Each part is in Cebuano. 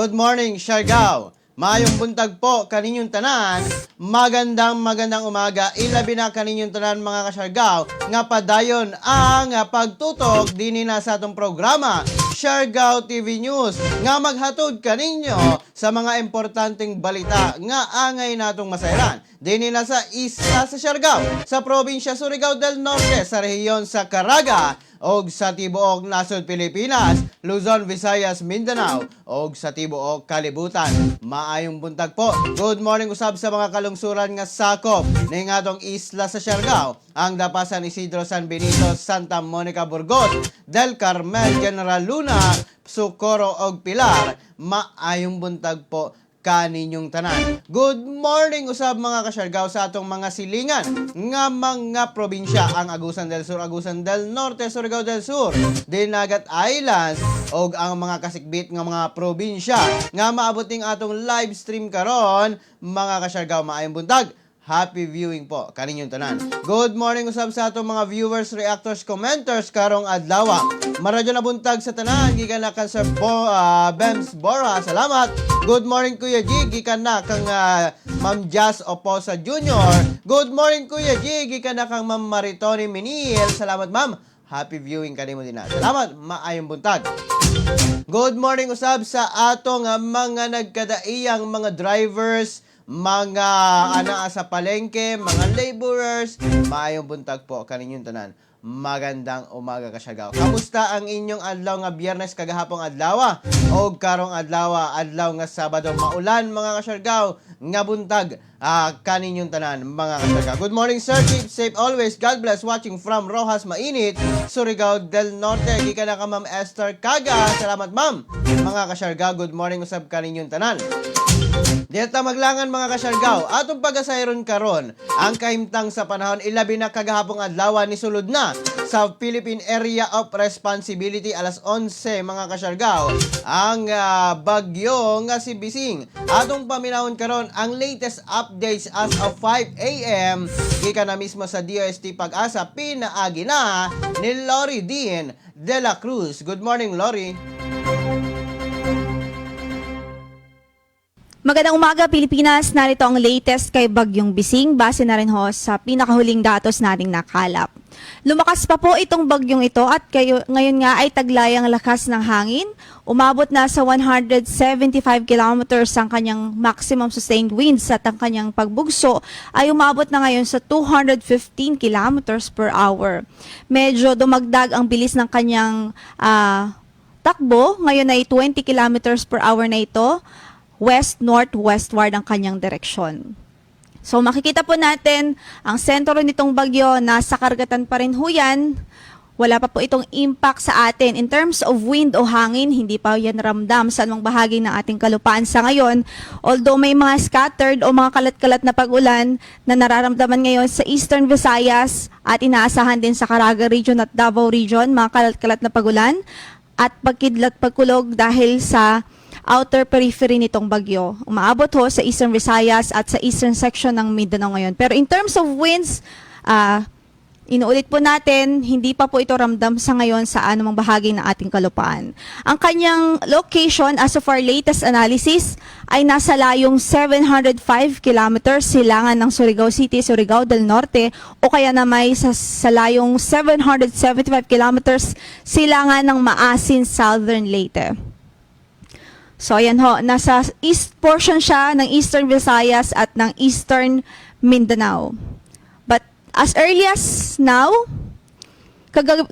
Good morning, Siargao. Maayong buntag po kaninyong tanan. Magandang magandang umaga. Ilabi na kaninyong tanan, mga kasyargao, nga padayon ang pagtutok dinhi na sa atong programa Siargao TV News nga maghatod kaninyo sa mga importanteng balita nga angay natong masayran dinhi na sa isla sa Siargao, sa probinsya Surigao del Norte, sa rehiyon sa Caraga og sa tibuok nasod Pilipinas, Luzon, Visayas, Mindanao og sa tibuok kalibutan. Maayong buntag po. Good morning usab sa mga kalungsuran nga sakop ning atong isla sa Siargao, ang Dapa, San Isidro, San Benito, Santa Monica, Burgos, Del Carmel, General Luna, Socorro og Pilar. Maayong buntag po kaninyong tanan. Good morning usab, mga kasyargao, sa atong mga silingan nga mga probinsya, ang Agusan del Sur, Agusan del Norte, Surigao del Sur, Dinagat Islands og ang mga kasikbit nga mga probinsya nga maabot ning atong live stream karon, mga kasyargao. Maayong buntag. Happy viewing po kaninyong tanan. Good morning usab sa atong mga viewers, reactors, commenters karong adlaw. Maradyo na buntag sa tanan gikan na kang Sir Bems Bora. Salamat. Good morning, Kuya G, gikan na kang Ma'am Jazz Oposa Jr. Good morning, Kuya G, gikan na kang Ma'am Maritoni Minil. Salamat, ma'am. Happy viewing kanimo din na. Salamat. Maayong buntag. Good morning usab sa atong mga nagkadaiyang mga drivers, mga anaa sa palengke, mga laborers. Maayong buntag po kaninyong tanan. Magandang umaga, kasyargao. Kamusta ang inyong adlaw nga Biyernes kagahapong adlaw o karong adlaw, adlaw nga Sabado? Maulan, mga kasyargao, nga buntag kaninyong tanan, mga kasyargao. Good morning, sir, keep safe always. God bless, watching from Roxas, Mainit, Surigao del Norte. Gikan na ka Ma'am Esther Kaga. Salamat, ma'am. Mga kasyargao, good morning usab kaninyong tanan. Di ta maglangan, mga kasyargao, atong pagasayron karon ang kahimtang sa panahon, ilabi na kagahapong adlaw ni sulod na sa Philippine Area of Responsibility alas 11, mga kasyargao, ang bagyo nga si Bising. Atong paminawon karon ang latest updates as of 5 a.m. gikan na mismo sa DOST Pag-asa, pinaagi na ni Lori Dean de la Cruz. Good morning, Lori. Magandang umaga, Pilipinas. Narito ang latest kay Bagyong Bising base na rin ho sa pinakahuling datos nating nakalap. Lumakas pa po itong bagyong ito at ngayon nga ay taglay ang lakas ng hangin. Umabot na sa 175 kilometers ang kanyang maximum sustained winds at ang kanyang pagbugso ay umabot na ngayon sa 215 kilometers per hour. Medyo dumagdag ang bilis ng kanyang takbo. Ngayon ay 20 kilometers per hour na ito, west-northwestward ang kanyang direksyon. So makikita po natin ang sentro nitong bagyo, nasa karagatan pa rin ho yan. Wala pa po itong impact sa atin. In terms of wind o hangin, hindi pa yan ramdam sa anumang bahagi ng ating kalupaan sa ngayon. Although may mga scattered o mga kalat-kalat na pag-ulan na nararamdaman ngayon sa Eastern Visayas at inaasahan din sa Caraga Region at Davao Region, mga kalat-kalat na pag-ulan at pagkidlat, pagkulog dahil sa outer periphery nitong bagyo. Umaabot ho sa Eastern Visayas at sa eastern section ng Mindanao ngayon. Pero in terms of winds, inuulit po natin, hindi pa po ito ramdam sa ngayon sa anumang bahagi ng ating kalupaan. Ang kanyang location as of our latest analysis ay nasa layong 705 kilometers silangan ng Surigao City, Surigao del Norte, o kaya na may sa layong 775 kilometers silangan ng Maasin, Southern Leyte. So ayan ho, nasa east portion siya ng Eastern Visayas at ng Eastern Mindanao. But as early as now,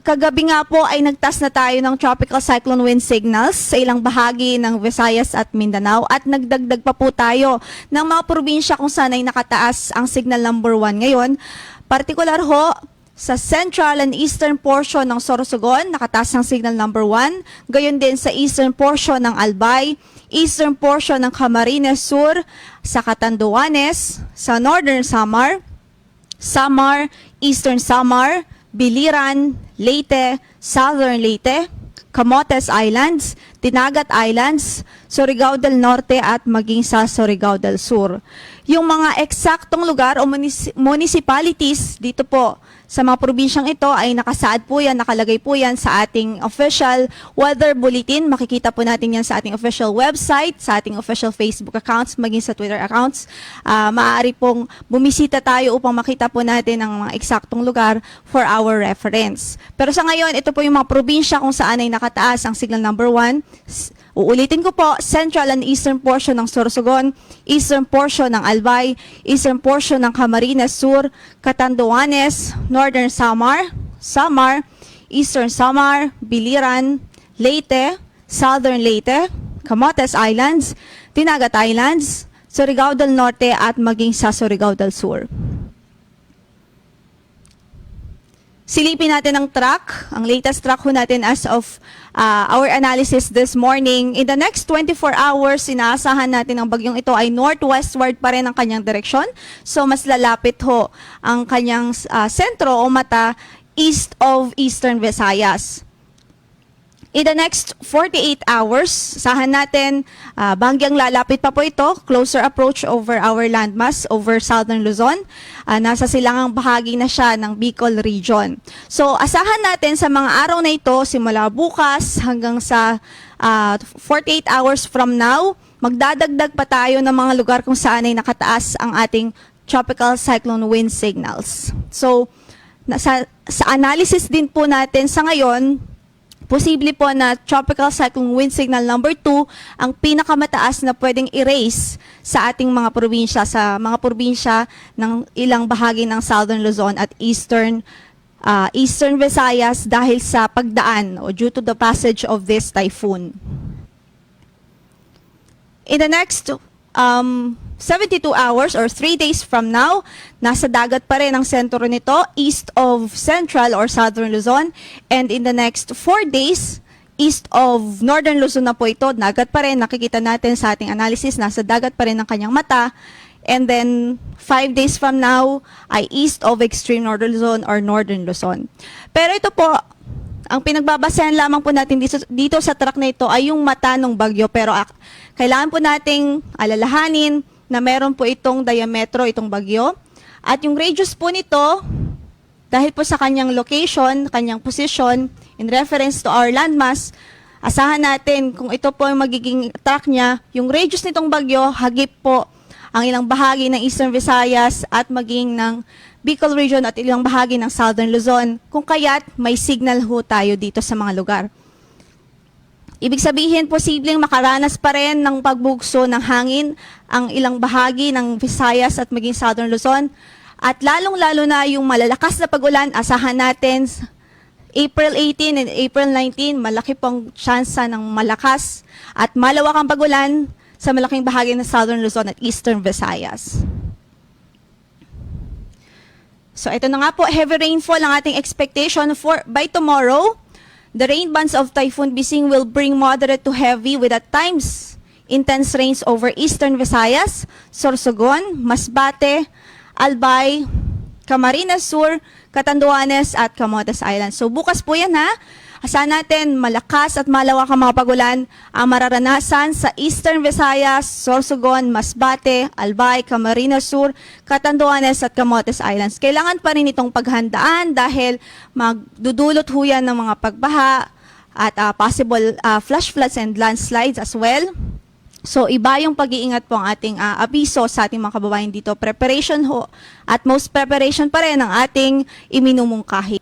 kagabi nga po ay nagtaas na tayo ng tropical cyclone wind signals sa ilang bahagi ng Visayas at Mindanao at nagdagdag pa po tayo ng mga probinsya kung saan ay nakataas ang signal number 1 ngayon. Partikular ho, sa central and eastern portion ng Sorsogon, nakataas ang signal number 1. Gayon din sa eastern portion ng Albay, eastern portion ng Camarines Sur, sa Catanduanes, sa Northern Samar, Samar, Eastern Samar, Biliran, Leyte, Southern Leyte, Camotes Islands, Dinagat Islands, Surigao del Norte at maging sa Surigao del Sur. Yung mga eksaktong lugar o municipalities dito po sa mga probinsyang ito ay nakasaad po yan, nakalagay po yan sa ating official weather bulletin. Makikita po natin yan sa ating official website, sa ating official Facebook accounts, maging sa Twitter accounts. Maaari pong bumisita tayo upang makita po natin ang mga eksaktong lugar for our reference. Pero sa ngayon, ito po yung mga probinsya kung saan ay nakataas ang signal number 1. Uulitin ko po, central and eastern portion ng Sorsogon, eastern portion ng Albay, eastern portion ng Camarines Sur, Catanduanes, Northern Samar, Samar, Eastern Samar, Biliran, Leyte, Southern Leyte, Camotes Islands, Dinagat Islands, Surigao del Norte at maging sa Surigao del Sur. Silipin natin ang track, ang latest track ho natin as of our analysis this morning. In the next 24 hours, inaasahan natin ang bagyong ito ay northwestward pa rin ang kanyang direksyon. So mas lalapit ho ang kanyang sentro o mata east of Eastern Visayas. In the next 48 hours, asahan natin, bahagyang lalapit pa po ito, closer approach over our landmass, over southern Luzon. Nasa silangang bahagi na siya ng Bicol region. So, asahan natin sa mga araw na ito, simula bukas hanggang sa 48 hours from now, magdadagdag pa tayo ng mga lugar kung saan ay nakataas ang ating tropical cyclone wind signals. So, sa analysis din po natin sa ngayon, posible po na tropical cyclone wind signal number 2 ang pinakamataas na pwedeng i-raise sa ating mga probinsya, sa mga probinsya ng ilang bahagi ng Southern Luzon at Eastern Visayas dahil sa pagdaan o due to the passage of this typhoon. In the next 72 hours or 3 days from now, nasa dagat pa rin ang sentro nito, east of Central or Southern Luzon. And in the next 4 days, east of Northern Luzon na po ito, dagat pa rin, nakikita natin sa ating analysis, nasa dagat pa rin ang kanyang mata. And then, 5 days from now, ay east of extreme Northern Luzon or Northern Luzon. Pero ito po, ang pinagbabasehan lamang po natin dito sa track na ito ay yung mata ng bagyo. Pero kailangan po nating alalahanin na meron po itong diametro, itong bagyo. At yung radius po nito, dahil po sa kanyang location, kanyang position, in reference to our landmass, asahan natin kung ito po ang magiging track niya, yung radius nitong bagyo, hagip po ang ilang bahagi ng Eastern Visayas at maging ng Bicol region at ilang bahagi ng Southern Luzon. Kung kaya't may signal ho tayo dito sa mga lugar. Ibig sabihin, posibleng makaranas pa rin ng pagbugso ng hangin ang ilang bahagi ng Visayas at maging Southern Luzon. At lalong-lalo na yung malalakas na pag-ulan, asahan natin April 18 and April 19, malaki pong tsansa ng malakas at malawakang pag-ulan sa malaking bahagi ng Southern Luzon at Eastern Visayas. So ito na nga po, heavy rainfall ang ating expectation for by tomorrow. The rain bands of Typhoon Bising will bring moderate to heavy with at times intense rains over Eastern Visayas, Sorsogon, Masbate, Albay, Camarines Sur, Catanduanes at Camotes Island. So bukas po yan ha. Asahan natin malakas at malawak ang mga pagulan ang mararanasan sa Eastern Visayas, Sorsogon, Masbate, Albay, Camarines Sur, Catanduanes at Camotes Islands. Kailangan pa rin itong paghandaan dahil magdudulot ho yan ng mga pagbaha at possible flash floods and landslides as well. So, iba yung pag-iingat po ang ating abiso sa ating mga kababayan dito. Preparation ho at most preparation pa rin ang ating iminumungkahi.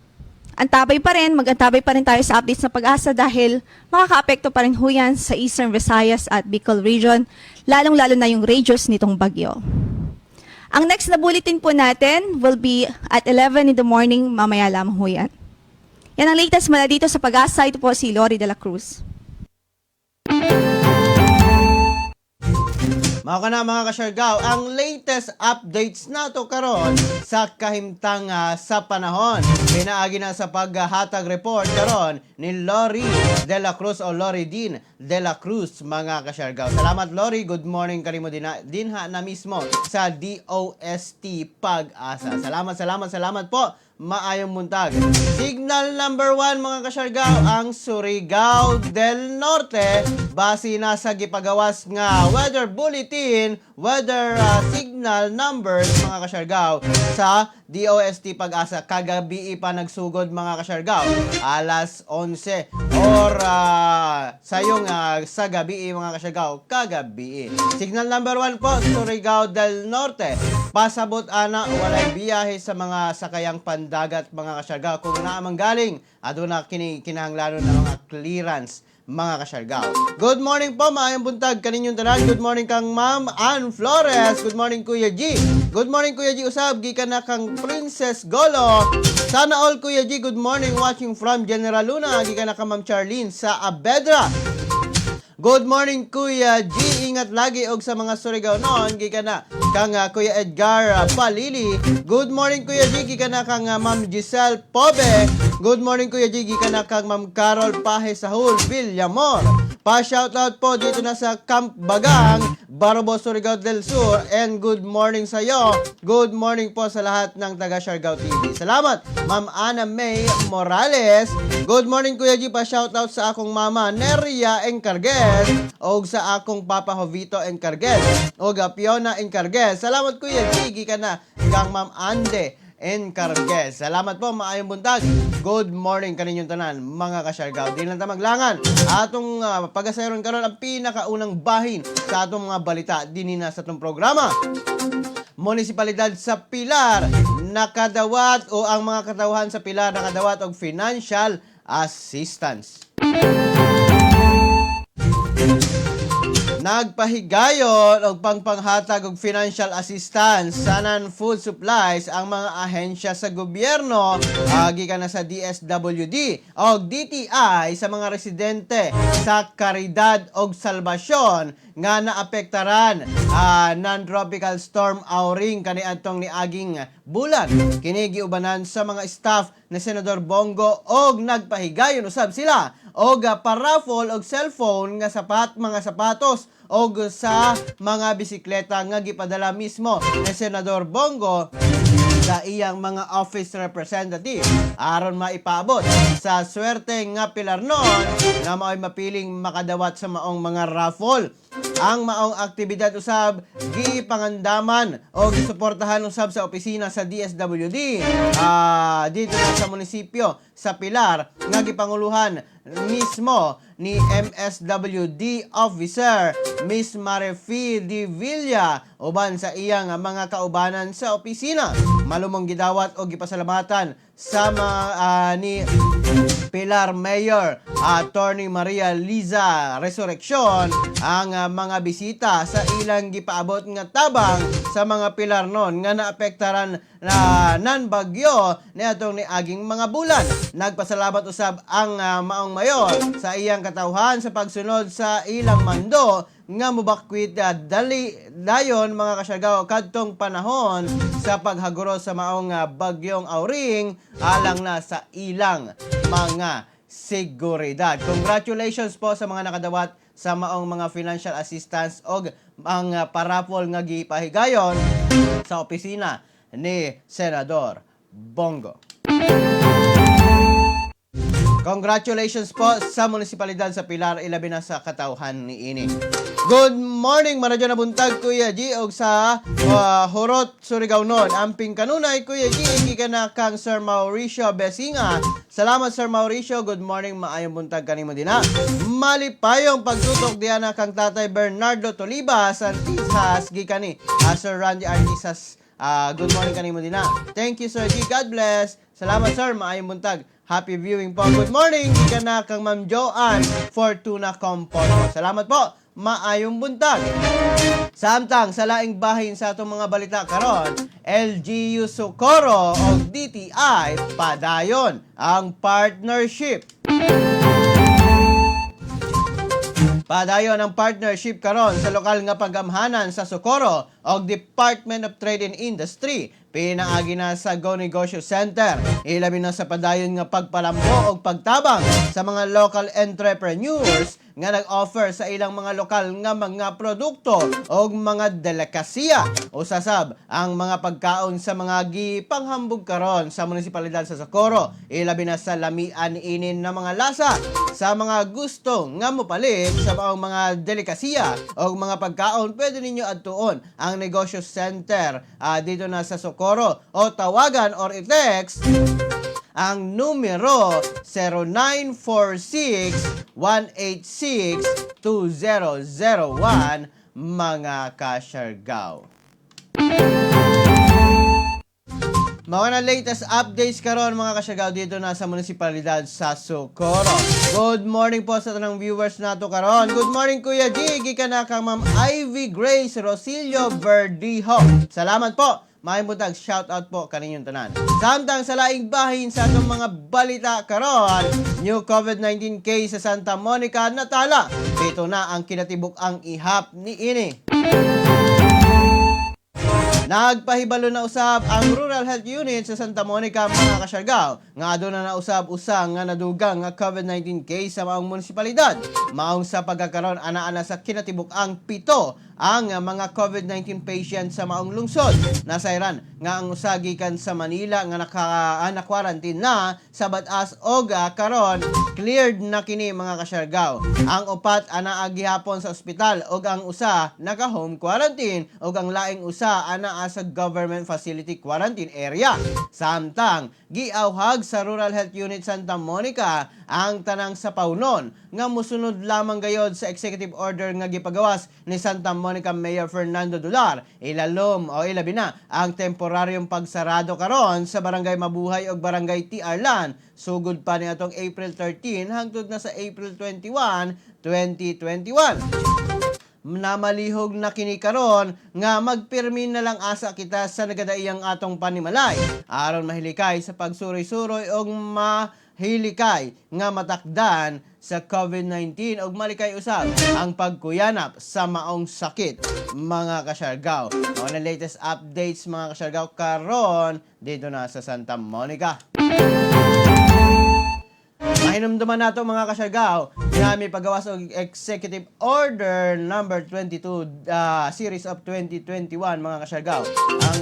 Antabay pa rin, mag-antabay pa rin tayo sa updates ng PAGASA dahil makakaapekto pa rin ho yan sa Eastern Visayas at Bicol region, lalong-lalo na yung radius nitong bagyo. Ang next na bulletin po natin will be at 11 in the morning, mamaya lamang ho yan. Yan ang latest mula dito sa PAGASA. Ito po si Lori de la Cruz. Mao kana, mga kasyargaw, ang latest updates nato karon sa kahimtang sa panahon. Pinaagi na sa paghatag report karon ni Lori de la Cruz o Lori Dean de la Cruz, mga kasyargaw. Salamat, Lori, good morning kanimo dinha na mismo sa DOST PAGASA. Salamat, salamat, salamat po. Maayong buntag. Signal number 1, mga kasyargaw, ang Surigao del Norte, base na sa gipagawas nga weather bulletin, weather signal numbers, mga kasyargaw, sa DOST Pag-asa kagabi pa nagsugod, mga kasyargaw, alas 11 or sayong sa gabi, mga kasyargaw, kagabi. Signal number 1 po, Surigao del Norte. Pasabot ana, walay biyahe sa mga sakayang pandagat, mga kasyargaw. Kung naa mang galing, aduna kini kinahanglanon ng mga clearance, mga kasyargaw. Good morning po, maayong buntag kaninyong tanan. Good morning kang Ma'am Ann Flores. Good morning, Kuya G. Good morning, Kuya G usab, gikan na kang Princess Golo. Sana all, Kuya G. Good morning, watching from General Luna. Gikan na kang Ma'am Charlene sa Abedra. Good morning, Kuya G. Ingat lagi og sa mga Surigao noon. Gikan na kang Kuya Edgar Palili. Good morning, Kuya G. Gikan na kang Ma'am Giselle Pobe. Good morning, Kuya G. Gikan na kang Ma'am Carol Pahe Sahul Villamor. Pa-shoutout po dito na sa Camp Bagang, Barobo, Surigao del Sur. And good morning sa iyo. Good morning po sa lahat ng taga Siargao TV. Salamat, Ma'am Ana May Morales. Good morning, Kuya G. Pa-shoutout sa akong mama, Neria Encarguez, og sa akong papa, Jovito Encarguez, og Fiona Encarguez. Salamat, Kuya G. Gikan na kang Ma'am Ande Encarguez. Salamat po, maayong buntag. Good morning kaninyong tanan, mga kasyargaw. Di lang ta maglangan. Atong pagasayron karon ang pinakaunang bahin sa atong mga balita dinhi na sa atong programa. Munisipalidad sa Pilar nakadawat o ang mga katawhan sa Pilar nakadawat og financial assistance. Nagpahigayon og pangpanghatag og financial assistance sa non-food supplies ang mga ahensya sa gobyerno, gikan na sa DSWD og DTI, sa mga residente sa Caridad og Salvacion nga naapektaran non-tropical storm Auring kaniadtong niaging bulan. Kini giubanan sa mga staff ni Senador Bong Go og nagpahigayon usab sila og paraffle og cellphone nga sapat, mga sapatos og sa mga bisikleta nga gipadala mismo ni Senador Bong Go sa iyang mga office representative aron maipaabot sa swerte nga Pilarnon nga mao'y mapiling makadawat sa maong mga raffle. Ang maong aktibidad usab gipangandaman o gisuportahan usab sa opisina sa DSWD dito na sa munisipyo sa Pilar nga gipanguluhan mismo ni MSWD Officer Miss Marefi de Villa uban sa iyang mga kaubanan sa opisina. Malumong gidawat o gipasalamatan sa mga ni Pilar Mayor Attorney Maria Liza Resurreccion ang mga bisita sa ilang gipaabot nga tabang sa mga Pilarnon nga naapektaran na nan bagyo niadtong niaging mga bulan. Nagpasalamat usab ang maong mayor sa iyang katawhan sa pagsunod sa ilang mando nga mubakwit dali dayon, mga kasyargaw, kadtong panahon sa paghaguro sa maong bagyong Auring alang na sa ilang mga seguridad. Congratulations po sa mga nakadawat sa maong mga financial assistance og ang paraffle nga gipahigayon sa opisina ni Senador Bong Go. Congratulations po sa munisipalidad sa Pilar, ilabi na sa katawhan ni ini. Good morning, maradyo na buntag, Kuya G, og sa Horot, Surigao nun. Amping kanunay, Kuya G, gikan na kang Sir Mauricio Besinga. Salamat, Sir Mauricio. Good morning, maayong buntag kanimo dina. Malipayong pagtutok diya na kang Tatay Bernardo Toliba Santisas, gikan ni Sir Randy Artisas. Good morning kanimo dina. Thank you, Sir G. God bless. Salamat, sir. Maayong buntag. Happy viewing po. Good morning. Gikan na kang Ma'am Joanne Fortuna Compoto. Salamat po. Maayong buntag. Samtang sa laing bahin sa atong mga balita karon, LGU Socorro o DTI padayon ang partnership. Padayon ang partnership karon sa lokal nga pagamhanan sa Socorro og Department of Trade and Industry pinaagi na sa Go Negosyo Center. Ilabi na sa padayon nga pagpalambo og pagtabang sa mga local entrepreneurs nga nag-offer sa ilang mga lokal nga mga produkto o mga delikasiya. Usa sab ang mga pagkaon sa mga gipanghambog karon sa munisipalidad sa Socorro, ilabi na sa lamian inin na mga lasa. Sa mga gusto nga mopalit sa maong mga delikasiya o mga pagkaon, pwede ninyo adtuon ang negosyo center dito na sa Socorro o tawagan or i-text ang numero 0946-186-2001, mga kasyargaw. Mga na latest updates karon, mga kasyargaw, dito na sa munisipalidad sa Socorro. Good morning po sa tanang viewers nato karon. Good morning, Kuya G, gikan na kang Ma'am Ivy Grace Rosilio Verdijo. Salamat po. Maayong buntag, shout out po kaninyong tanan. Samtang sa laing bahin sa atong mga balita karon, new COVID-19 case sa Santa Monica natala. 7 na ang kinatibuk-ang ihap ni ini. Nagpahibalo na usab ang Rural Health Unit sa Santa Monica, mga kasyargaw, nga aduna na usab usa nga nadugang nga COVID-19 case sa maong munisipalidad. Maong sa pagkakaron, ana-ana sa kinatibuk-ang 7 ang mga COVID-19 patient sa maong lungsod. Nasayran nga ang usa gikan sa Manila nga na-quarantine na sa Batas og karon cleared na kini, mga kasyargaw. Ang upat anaa gihapon sa ospital ug ang usa naka home quarantine ug ang laing usa anaa sa government facility quarantine area. Samtang giawhag sa Rural Health Unit Santa Monica ang tanang sapawnon nga musunod lamang gayod sa executive order nga gipagawas ni Santa Monica Mayor Fernando Dular. Ilalom o ilabi na ang temporaryong pagsarado karon sa Barangay Mabuhay ug Barangay Tiarlan sugod pa ni atong April 13 hangtod na sa April 21, 2021. Namalihog na kini karon nga magpirmi na lang asa kita sa nagadaiyang atong panimalay aron mahilikay sa pagsuroy-suroy og mahilikay nga matakdan sa COVID-19 ug malikay usab ang pagkuyanap sa maong sakit, mga kasyargaw. Mao na latest updates, mga kasyargaw, karon dito na sa Santa Monica. Mahinumduman nato, mga kasyargaw, nga may pagawas og Executive Order number 22 series of 2021, mga kasyargaw,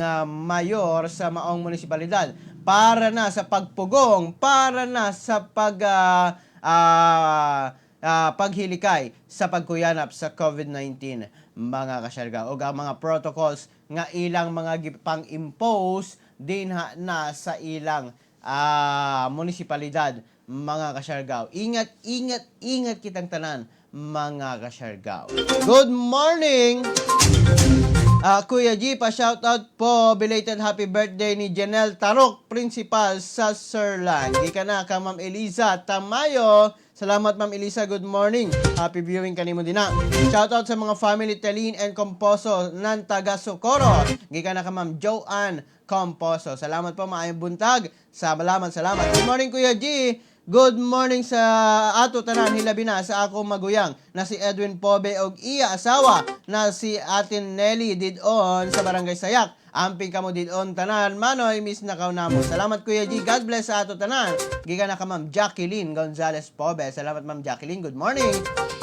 ang mayor sa maong munisipalidad para na sa pagpugong, para na sa paghilikay sa pagkuyanap sa COVID-19, mga kasyargaw, ug ang mga protocols nga ilang mga gipang-impose dinha na sa ilang munisipalidad, mga kasyargaw. Ingat, ingat, ingat kitang tanan, mga kasyargaw. Good morning! Kuya G, pa shoutout po, belated happy birthday ni Janelle Tarok, principal sa Sirlan. Gikan na ka Ma'am Eliza Tamayo. Salamat, Ma'am Elisa, good morning. Happy viewing kanimo dinha. Shoutout sa mga family Telin and Composo ng taga Socorro. Gikan na ka Ma'am Joanne Composo. Salamat po, maayong buntag. Salamat, salamat. Good morning, Kuya G. Good morning sa ato tanan, hilabi na sa akong maguyang na si Edwin Pobe og iya asawa na si Atin Nelly didon sa Barangay Sayak. Amping kamo didon tanan, manoy miss na kaw namo. Salamat, Kuya G. God bless sa ato tanan. Gikan na ka Ma'am Jacqueline Gonzales Pobe. Salamat, Ma'am Jacqueline. Good morning.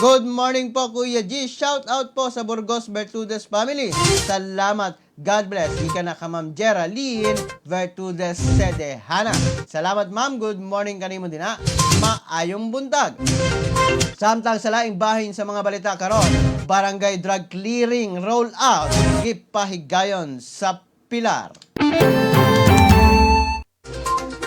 Good morning po, Kuya G. Shout out po sa Burgos Bertudes family. Salamat. God bless. Gikan na ka Ma'am Geraldine Vertudes Sedehana. Salamat, Ma'am. Good morning kanimo dinha. Maayong buntag. Samtang sa laing bahin sa mga balita karon, barangay drug clearing roll out gipahigayon sa Pilar.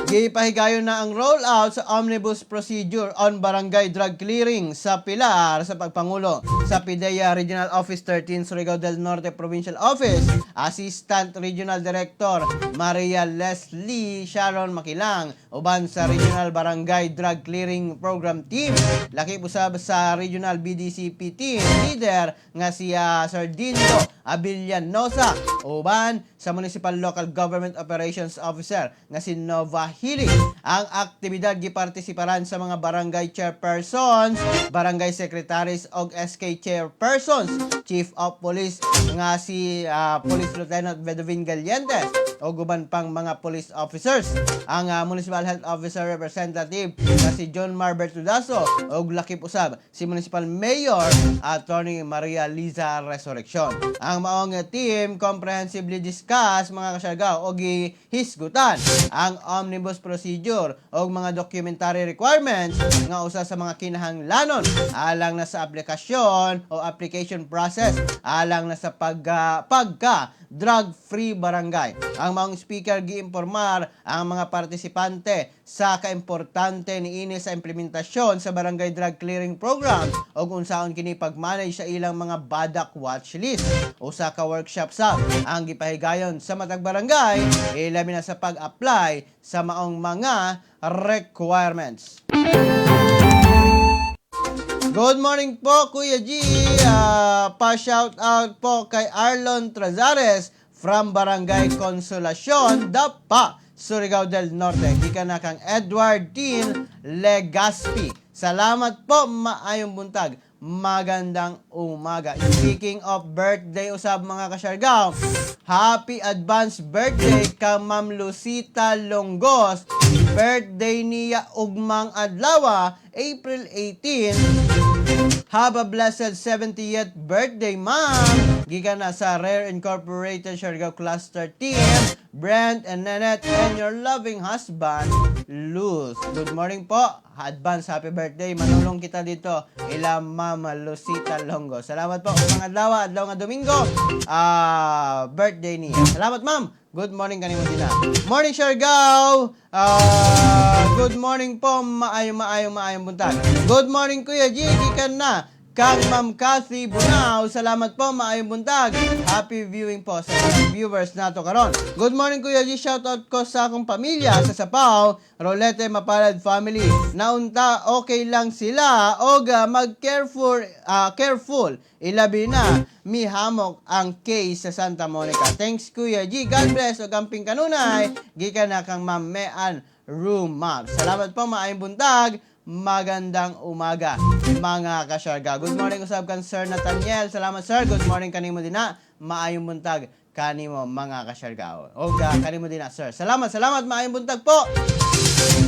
Gipahigayon na ang rollout sa Omnibus Procedure on Barangay Drug Clearing sa Pilar sa pagpangulo sa PDEA Regional Office 13 Surigao del Norte Provincial Office, Assistant Regional Director Maria Leslie Sharon Makilang uban sa Regional Barangay Drug Clearing Program Team. Laki usab sa Regional BDCP Team Leader nga si Sir Dindo Abillanosa, uban sa Municipal Local Government Operations Officer nga si Nova Hili. Ang aktibidad gipartisiparan sa mga barangay chairpersons, barangay secretaries og SK chairpersons, Chief of Police nga si Police Lieutenant Bedovin Galientes o uban pang mga police officers. Ang Municipal Health Officer Representative na si John Marbert Tudaso og lakip usab si Municipal Mayor Attorney Maria Liza Resurreccion. Ang maong team comprehensively discuss, mga kasyargaw, og gihisgutan ang omnibus procedure og mga documentary requirements nga usa sa mga kinahanglanon alang na sa aplikasyon o application process alang na sa pagka drug-free barangay. Ang maong speaker giimpormar ang mga partisipante sa kaimportante niini sa implementasyon sa barangay drug clearing program ug unsaon kini pag-manage sa ilang mga BADAC watch list. Usa ka workshop sab ang gipahigayon sa matag barangay, ilabi na sa pag-apply sa maong mga requirements. Good morning po, Kuya G. Pa-shout out po kay Arlon Trazares from Barangay Consolacion, Dapa, Surigao del Norte. Gikan na kang Edward Dean Legaspi. Salamat po, maayong buntag. Magandang umaga. Speaking of birthday usab, mga kasyargaw, happy advance birthday ka Ma'am Lucita Longgos. Birthday niya ugmang adlaw, April 18. Have a blessed 70th birthday, ma'am! Gikan na sa Rare Incorporated Siargao Cluster Team, Brent and Nanette and your loving husband, Luz. Good morning po. Advance happy birthday. Manulong kita dito ila Mama Lucita Longo. Salamat po. Mga adlaw, adlaw nga Domingo, birthday niya. Salamat, ma'am. Good morning kanimo din na. Morning, Siargao! Good morning po. Maayo, maayo, maayong buntag. Good morning, Kuya G. Gikan na kang Ma'am Kathy Bunao. Salamat po, maayong buntag. Happy viewing po sa mga viewers nato karon. Good morning, Kuya G. Shoutout ko sa akong pamilya sa Sapaw, Rolete Mapalad family. Naunta okay lang sila og mag-careful careful. Ilabi na mihamok ang case sa Santa Monica. Thanks, Kuya G. God bless ug amping kanunay. Gikan na kang Ma'am Mean Rumab. Salamat po, maayong buntag. Magandang umaga, mga kasyarga. Good morning usab kan Sir Nathaniel. Salamat, sir. Good morning kanimo din na. Maayong buntag kanimo, mga kasyarga. O kanimo din na, sir. Salamat, salamat. Maayong buntag po.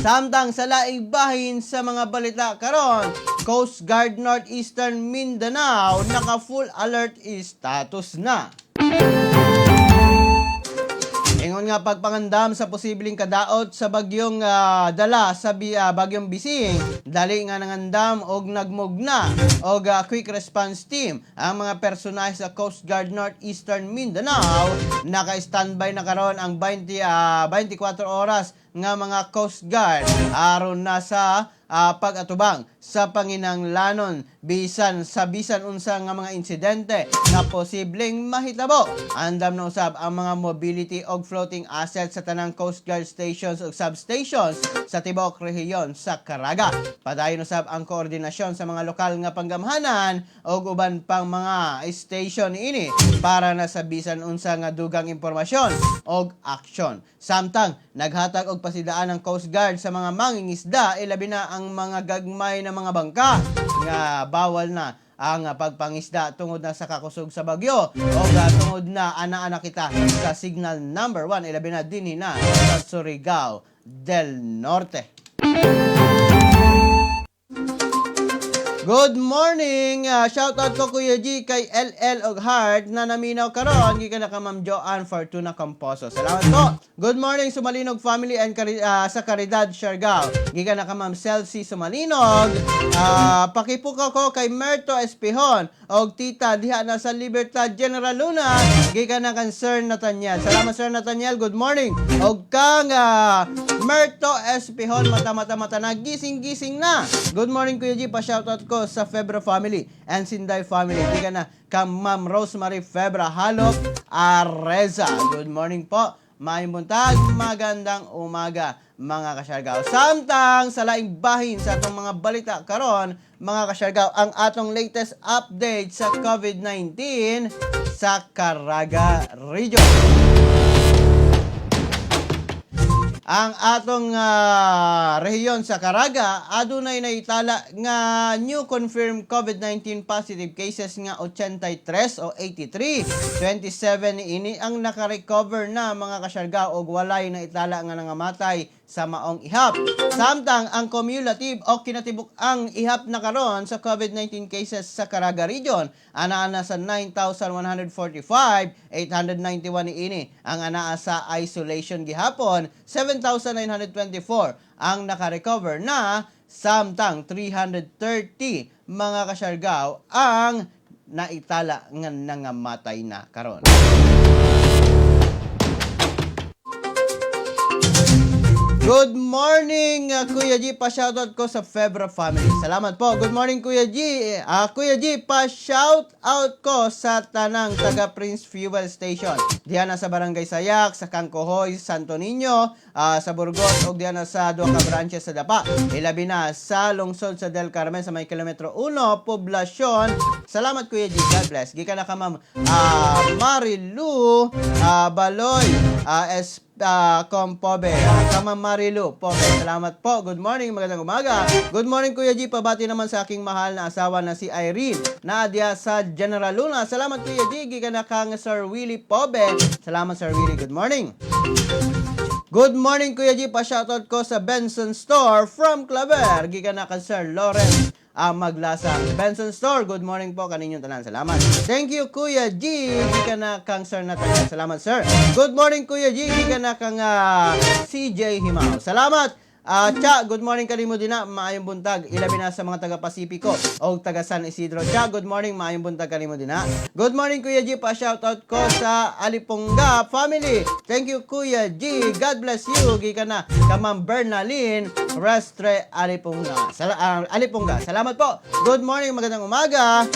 Samtang sa laing bahin sa mga balita karon, Coast Guard Northeastern Mindanao naka full alert status na. Ingon nga pagpangandam sa posibleng kadaot sa bagyong dala sa bagyong Bising, dali nga nangandam og nagmugna og quick response team ang mga personahe sa Coast Guard Northeastern Mindanao. Naka-standby na karon ang 24 oras nga mga Coast Guard aron na sa pag-atubang sa panginanglanon bisan sa bisan unsa nga mga insidente nga posibleng mahitabo. Andam na usab ang mga mobility og floating assets sa tanang Coast Guard stations ug substations sa tibuok rehiyon sa Caraga. Padayon usab ang koordinasyon sa mga lokal nga panggamhanan ug uban pang mga station ini para na sa bisan unsa nga dugang impormasyon og aksyon. Samtang naghatag og pasidaan ang Coast Guard sa mga mangingisda, ilabi na ang mga gagmay na mga bangka, nga bawal na ang pagpangisda tungod na sa kakusog sa bagyo o tungod na ana-ana kita sa signal number 1, ilabi na dinhi na sa Surigao del Norte. Good morning! Shout out ko, Kuya G, kay LL og Heart na naminaw karon, gikan na ka Ma'am Joanne Fortuna Camposo. Salamat po. Good morning, Sumalinog family and sa Caridad Siargao. Gikan na ka Ma'am Celsi Sumalinog. Pakipukaw ko kay Merto Espihon og tita diha na sa Libertad General Luna. Gikan na kan Sir Nathaniel. Salamat, Sir Nathaniel. Good morning. Og kang Merto Espihon, mata mata mata na, gising gising na. Good morning, Kuya G, pa shoutout ko sa Febra family and Sinday family. Gikan na kang Ma'am Rosemary Febra Halop Areza. Good morning po. Maayong buntag, magandang umaga, mga kasyargaw. Samtang sa laing bahin sa atong mga balita karon, mga kasyargaw, ang atong latest update sa COVID-19 sa Caraga Region. Ang atong rehiyon sa Caraga adunay naitala nga new confirmed COVID-19 positive cases nga 83 o 83. 27 ini ang naka-recover na, mga kasyarga, og walay naitala nga nangamatay sa maong ihap. Samtang ang cumulative o kinatibuk ang ihap na karon sa COVID-19 cases sa Caraga Region anaa na sa 9,145, 891 niini ang anaa sa isolation gihapon, 7,924 ang naka-recover na, samtang 330, mga kasyargaw, ang naitala nga nangamatay na karon. Good morning, Kuya G. Pa-shoutout ko sa Febra family. Salamat po. Good morning, Kuya G. Kuya G, pa-shoutout ko sa tanang taga Prince Fuel Station. Diyan na sa Barangay Sayak, sa Kangkohoy, Santo Niño, sa Burgos, ug diyan na sa duha ka branches sa Dapa. Ilabi na sa lungsod sa Del Carmen sa may kilometro 1, poblasyon. Salamat, Kuya G. God bless. Gikan na ka Ma'am Marilu Baloy S Compobe. Kama Marilu Pobe. Salamat po. Good morning. Magandang umaga. Good morning, Kuya G. Pabati naman sa aking mahal na asawa na si Irene Nadia sa General Luna. Salamat, Kuya G. Gikan na kang Sir Willie Pobe. Salamat, Sir Willie. Good morning. Good morning, Kuya G. Pa-shoutout ko sa Benson Store from Claver. Gikan na kang Sir Lawrence Maglasang. Benson Store, good morning po kaninyong tanan. Salamat. Thank you, Kuya G. Gikan na kang Sir Nathaniel. Salamat, sir. Good morning, Kuya G. Gikan na kang CJ Himao. Salamat. Cha, good morning kanimo din na, maayong buntag. Ilabi na sa mga taga Pasipiko o taga San Isidro. Cha, good morning, maayong buntag kanimo din na. Good morning, Kuya G, pa shoutout ko sa Aliponga family. Thank you, Kuya G. God bless you. Gikan na ka Ma'am Bernalyn Restre Aliponga. Aliponga. Salamat po. Good morning, magandang umaga.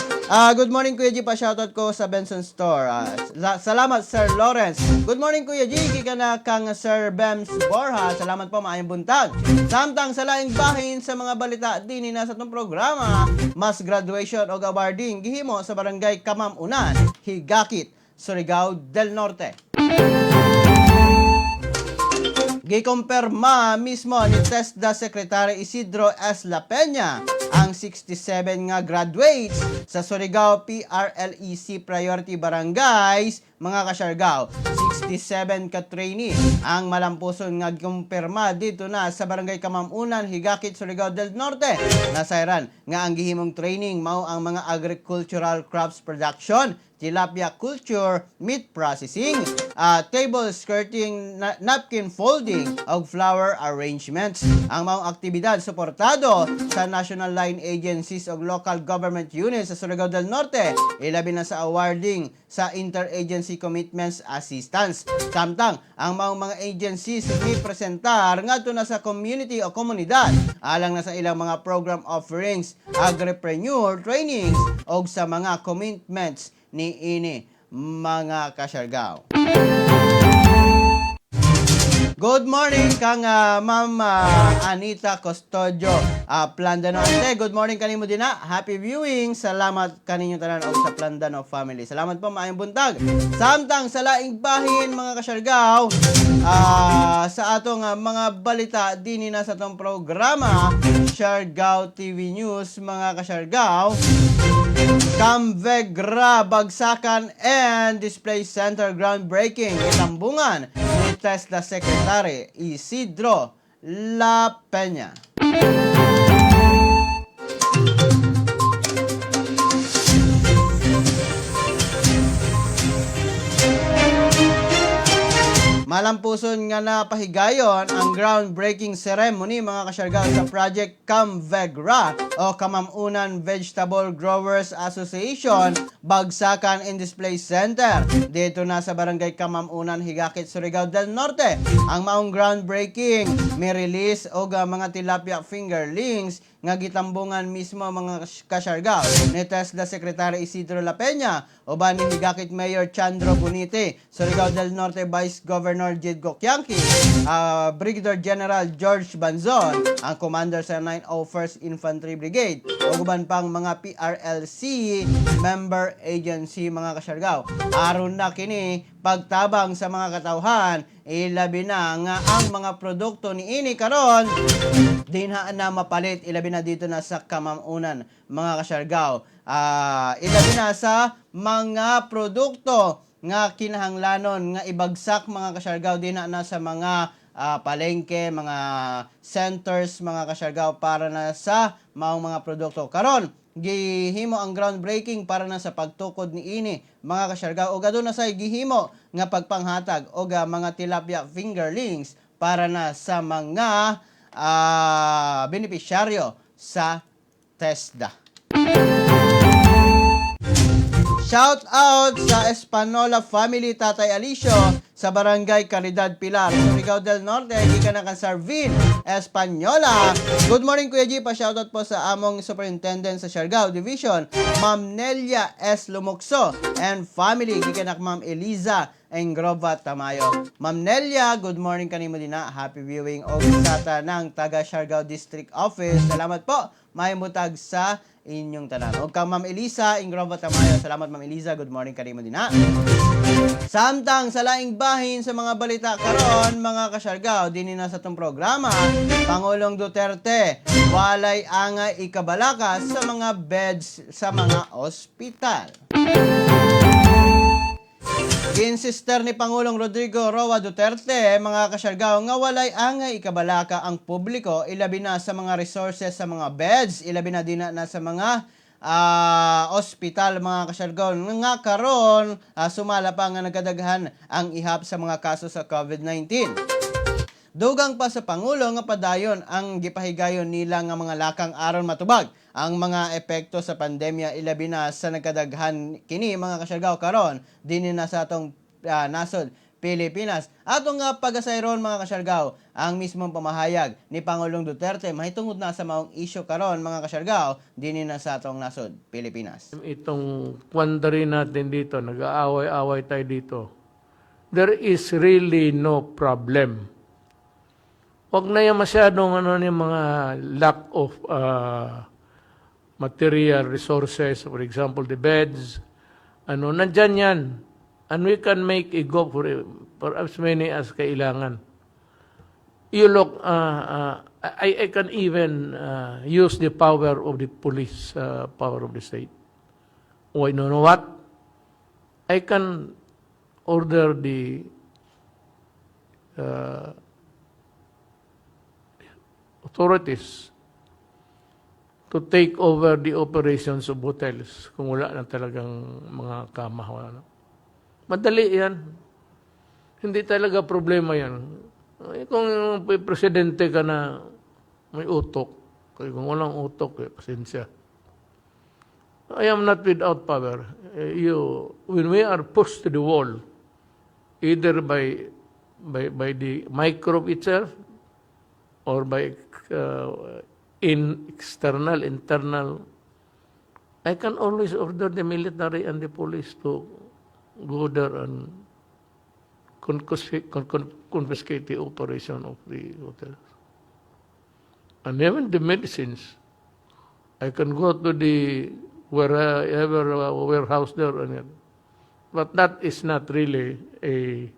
Good morning, Kuya G, pa shoutout ko sa Benson Store. Salamat, Sir Lawrence. Good morning, Kuya G, gikan na kang Sir Bems Borja. Salamat po, maayong buntag. Samtang sa laing bahin sa mga balita dinhi na sa atong programa, mass graduation og awarding gihimo sa Barangay Camamunan, Higakit, Surigao del Norte. Gikumpirma mismo ni TESDA Secretary Isidro S. La Peña ang 67 nga graduates sa Surigao PRLEC Priority Barangays, mga kasyargaw. 67 ka trainee ang malampuson nga gikumpirma dito na sa Barangay Camamunan, Higakit, Surigao del Norte. Nasayran nga ang gihimong training mao ang mga agricultural crops production, tilapia culture, meat processing, table skirting, napkin folding, ug flower arrangements. Ang maong aktibidad suportado sa national line agencies ug local government units sa Surigao del Norte, ilabi na sa awarding sa Interagency Commitments Assistance. Samtang ang maong mga agencies ni presentar ngadto na sa community o komunidad alang na sa ilang mga program offerings, agripreneur trainings og sa mga commitments ni ini, mga kasyargaw. Good morning kang Ma'am Anita Custodio Plandano. Ate, good morning kanimo din na. Happy viewing. Salamat kaninyo tanan og sa Plandano family. Salamat po, maayong buntag. Samtang sa laing bahin, mga kasyargaw, sa atong mga balita dinhi na sa atong programa Siargao TV News, mga kasyargaw. Camvegra Bagsakan and Display Center groundbreaking itambungan ni TESDA Secretary Isidro La Peña. Malampuson nga napahigayon ang groundbreaking ceremony, mga kasyargaw, sa Project Camvegra o Camamunan Vegetable Growers Association Bagsakan and Display Center dito na sa Barangay Camamunan, Higakit, Surigao del Norte. Ang maong groundbreaking may release og mga tilapia fingerlings. nga gitambungan mismo, mga kasyargaw, ni TESDA Secretary Isidro Lapeña uban ni Higakit Mayor Chandro Bunite, Surigao del Norte Vice Governor Jid Gokyanki, Brigadier General George Banzon, ang commander sa 901st Infantry Brigade, ug uban pang mga PRLC member agency, mga kasyargaw. Aron na kini pagtabang sa mga katawhan, ilabi na nga ang mga produkto ni ini karon dinha na mapalit, ilabi na dito na sa Kamamunan, mga kasyargaw. Ilabi na sa mga produkto nga kinahanglanon nga ibagsak, mga kasyargaw, dinha na sa mga palengke, mga centers, mga kasyargaw, para na sa maong mga produkto. Karon, gihimo ang groundbreaking para na sa pagtukod ni ini, mga kasyargaw, ug aduna say gihimo nga pagpanghatag og mga tilapia fingerlings para na sa mga benepisyaryo sa TESDA. Shout out sa Espanola family, Tatay Alicio sa Barangay Caridad Pilar, Surigao del Norte, gikan na kang Sarvin Espanola. Good morning, Kuya G, pa shoutout po sa among superintendent sa Siargao Division, Ma'am Nelia S. Lumukso and family, gikan na Ma'am Eliza Engrova Tamayo. Ma'am Nelia, good morning kanimo dinha. Happy viewing og sa tanang taga Siargao District Office. Salamat po. Maayong buntag sa inyong tanan. Og kang Ma'am Elisa Ingrova Tamayo. Salamat, Ma'am Elisa. Good morning kanimo dinha. Samtang sa laing bahin sa mga balita karon, mga kasyargaw, dinhi na sa atong programa, Pangulong Duterte, walay angay ikabalaka sa mga beds sa mga ospital. Ginsister ni Pangulong Rodrigo Roa Duterte, mga kasyargaw, nga walay angay ikabalaka ang publiko, ilabi na sa mga resources sa mga beds, ilabi na dinha na sa mga ospital, mga kasyargaw, nga karon sumala pa nga nagkadaghan ang ihap sa mga kaso sa COVID-19. Dugang pa sa Pangulo nga padayon ang gipahigayon nila nga mga lakang aron matubag ang mga epekto sa pandemya, ilabi na sa nagkadaghan kini, mga kasyargaw, karon dinhi na sa atong nasod Pilipinas. Ato nga pagasayron, mga kasyargaw, ang mismong pamahayag ni Pangulong Duterte mahitungod na sa maong isyu karon, mga kasyargaw, dinhi na sa atong nasod Pilipinas. Itong quandary natin dito, nag-aaway-away tayo dito. There is really no problem. Huwag na yung masyadong ano, yung mga lack of material resources, for example, the beds. Ano, nandyan yan. And we can make a go for as many as kailangan. You look, I can even use the power of the police, power of the state. Why, you know what? I can order the authorities to take over the operations of hotels kung wala na talagang mga kama. Wala na. Madali yan. Hindi talaga problema yan. Eh, kung presidente ka na may utok, kaya kung walang utok, eh, pasensya. I am not without power. Eh, when we are pushed to the wall, either by the microbe itself or by in external, internal, I can always order the military and the police to go there and confiscate the operation of the hotels. And even the medicines, I can go to the wherever warehouse there and but that is not really a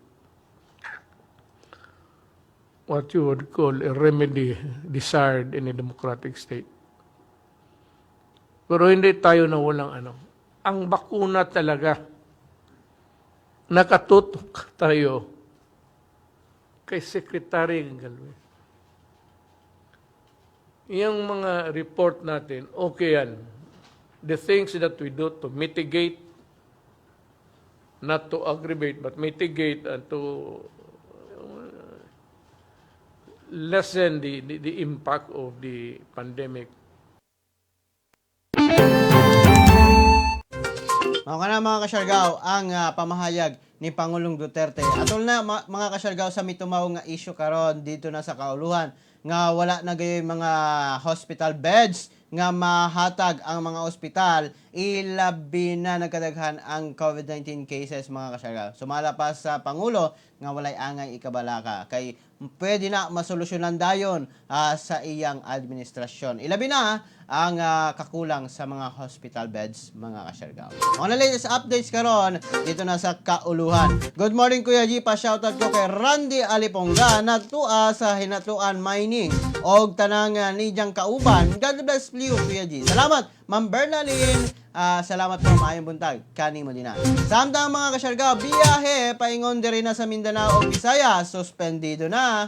what you would call a remedy desired in a democratic state. Pero hindi tayo na walang ano. Ang bakuna talaga, nakatutok tayo kay Secretary Galvez. Yung mga report natin, okay yan. The things that we do to mitigate, not to aggravate, but mitigate and to lessen the impact of the pandemic. Mao kana, mga kasyargaw, ang pamahayag ni Pangulong Duterte. Atol na mga kasyargaw sa mitumaw nga isyu karon dito na sa kauluhan nga wala na gayoy mga hospital beds nga mahatag ang mga ospital, ilabi na nagkadaghan ang COVID-19 cases, mga kasyargaw. Sumala pa sa Pangulo nga walay angay ikabalaka kay pwede na masolusyonan dayon sa iyang administrasyon. Ilabi na ang kakulang sa mga hospital beds, mga kasyargaw. Ang latest updates karon dito na sa Kauluhan. Good morning, Kuya G, pa shoutout ko kay Randy Alipongga natua sa Hinatuan Mining og tanang nijang kauban. God bless you, Kuya G. Salamat, Ma'am Bernalyn. Salamat po, maayong buntag. Kani mo din na. Samtang, mga kasyargaw, biyahe paingon diri na sa Mindanao ug Visayas, suspendido na.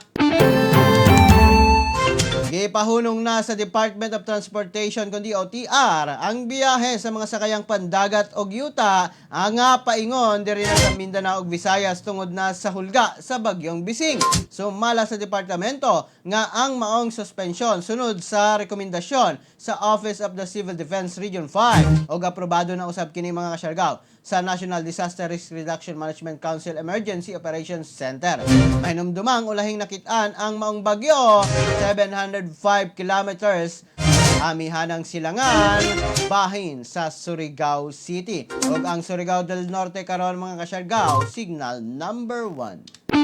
Gipahunong na sa Department of Transportation kon DOTR ang biyahe sa mga sakayang pandagat og yuta ang nga paingon diri na sa Mindanao ug Visayas tungod na sa hulga sa bagyong Bising. Sumala sa departamento nga ang maong suspensyon sunod sa rekomendasyon sa Office of the Civil Defense Region 5 ug aprobado na usab kini, mga kasyargaw, sa National Disaster Risk Reduction Management Council Emergency Operations Center. Mahinumdumang ulahing nakitaan ang maong bagyo 705 kilometers amihanang silangan bahin sa Surigao City. Ug ang Surigao del Norte karon, mga kasyargaw, signal number 1.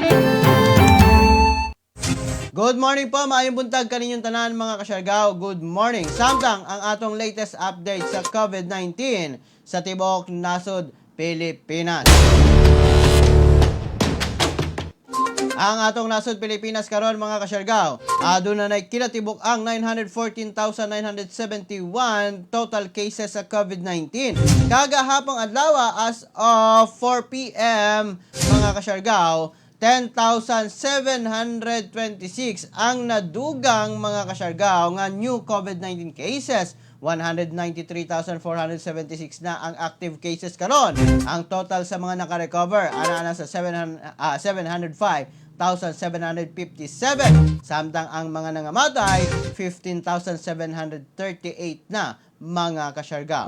Good morning po, maayong buntag kaninyong tanan, mga kasyargaw. Good morning. Samtang ang atong latest update sa COVID-19 sa tibuok nasod Pilipinas. Ang atong nasod Pilipinas karon, mga kasyargaw, aduna na kinatibuk ang 914,971 total cases sa COVID-19. Kagahapong adlaw as of 4 p.m., mga kasyargaw, 10,726 ang nadugang, mga kasyargaw, nga new COVID-19 cases. 193,476 na ang active cases karon. Ang total sa mga naka-recover ana na sa 700, 705,757. Samtang ang mga nangamatay, 15,738 na, mga kasyargaw.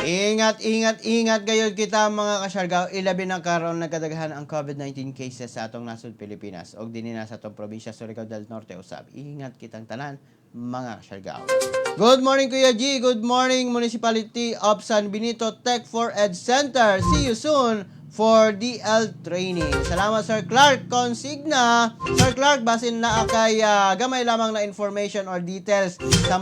Ingat, ingat, ingat gayud kita, mga kasyargaw. Ilabi na karon nagkadaghan ang COVID-19 cases sa atong nasod Pilipinas og dinhi na sa atong probinsya Surigao del Norte usab. Ingat kitang tanan, mga kasyargaw. Good morning, Kuya G. Good morning, Municipality of San Benito Tech for Ed Center. See you soon for DL training. Salamat, Sir Clark Consigna. Sir Clark, basin naa kay gamay lamang na information or details sa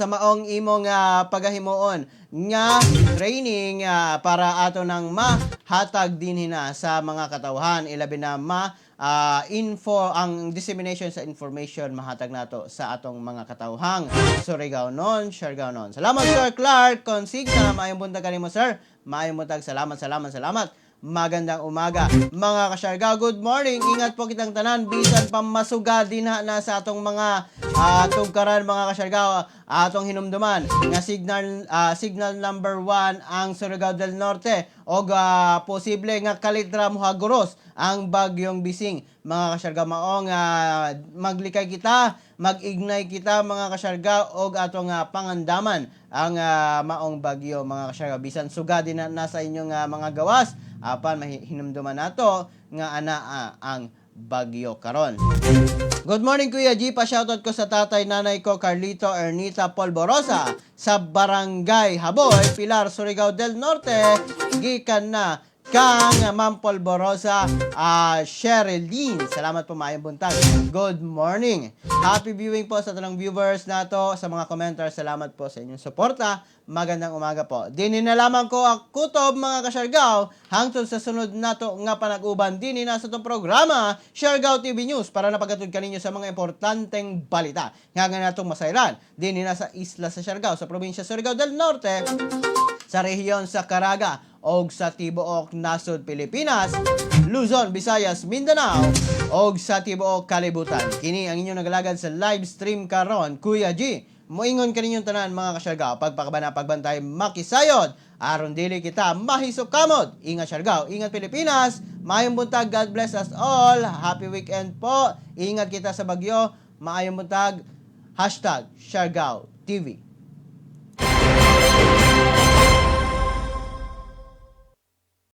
maong imong pagahimuon nga training para ato nang mahatag dinhi na sa mga katawhan, ilabi na ma info ang dissemination sa information mahatag nato sa atong mga katawhang Surigao-non, Siargao-non. Salamat, Sir Clark Consigna. Maayong buntag kanimo, sir. Maayong buntag. Salamat, salamat, salamat. Magandang umaga, mga kasyargaw. Good morning. Ingat po kitang tanan. Bisan pa masuga dinha na sa atong mga tugkaran, mga kasyargaw. Atong hinumduman nga signal number 1 ang Surigao del Norte og posible nga kalit ra mohaguros ang bagyong Bising. Mga kasyargaw, maong maglikay kita, mag-ignay kita, mga kasyargaw, og atong pangandaman ang maong bagyo, mga kasyargaw. Bisan suga din na nasa inyong mga gawas, apan mahinumduman nato nga ana ang bagyo karon. Good morning, Kuya G, pa shoutout ko sa tatay nanay ko Carlito Ernita Polvorosa sa Barangay Haboy, Pilar, Surigao del Norte. Gikan na kang Ma'am Polvorosa Sherilyn. Salamat po, maayong buntag. Good morning. Happy viewing po sa tanang viewers nato, sa mga commenters. Salamat po sa inyong suporta. Magandang umaga po. Dini na lamang ko ang kutob, mga kasyargaw, hangtod sa sunod nato nga panag-uban dini na sa itong programa Siargao TV News para napagatod kaninyo sa mga importanteng balita nga nga natong masayran dini na sa isla sa Siargao, sa probinsya Surigao del Norte, sa rehiyon sa Caraga og sa tibuok nasod Pilipinas, Luzon, Visayas, Mindanao og sa tibuok kalibutan. Kini ang inyong nagalagad sa live stream karon, Kuya G. Moingon kaninyong tanan, mga kasyargaw, pagpakabana, pagbantay, makisayod aron dili kita mahisukamot. Ingat, Siargao, ingat, Pilipinas. Maayong buntag, God bless us all. Happy weekend po. Ingat kita sa bagyo. Maayong buntag. #SiargaoTV.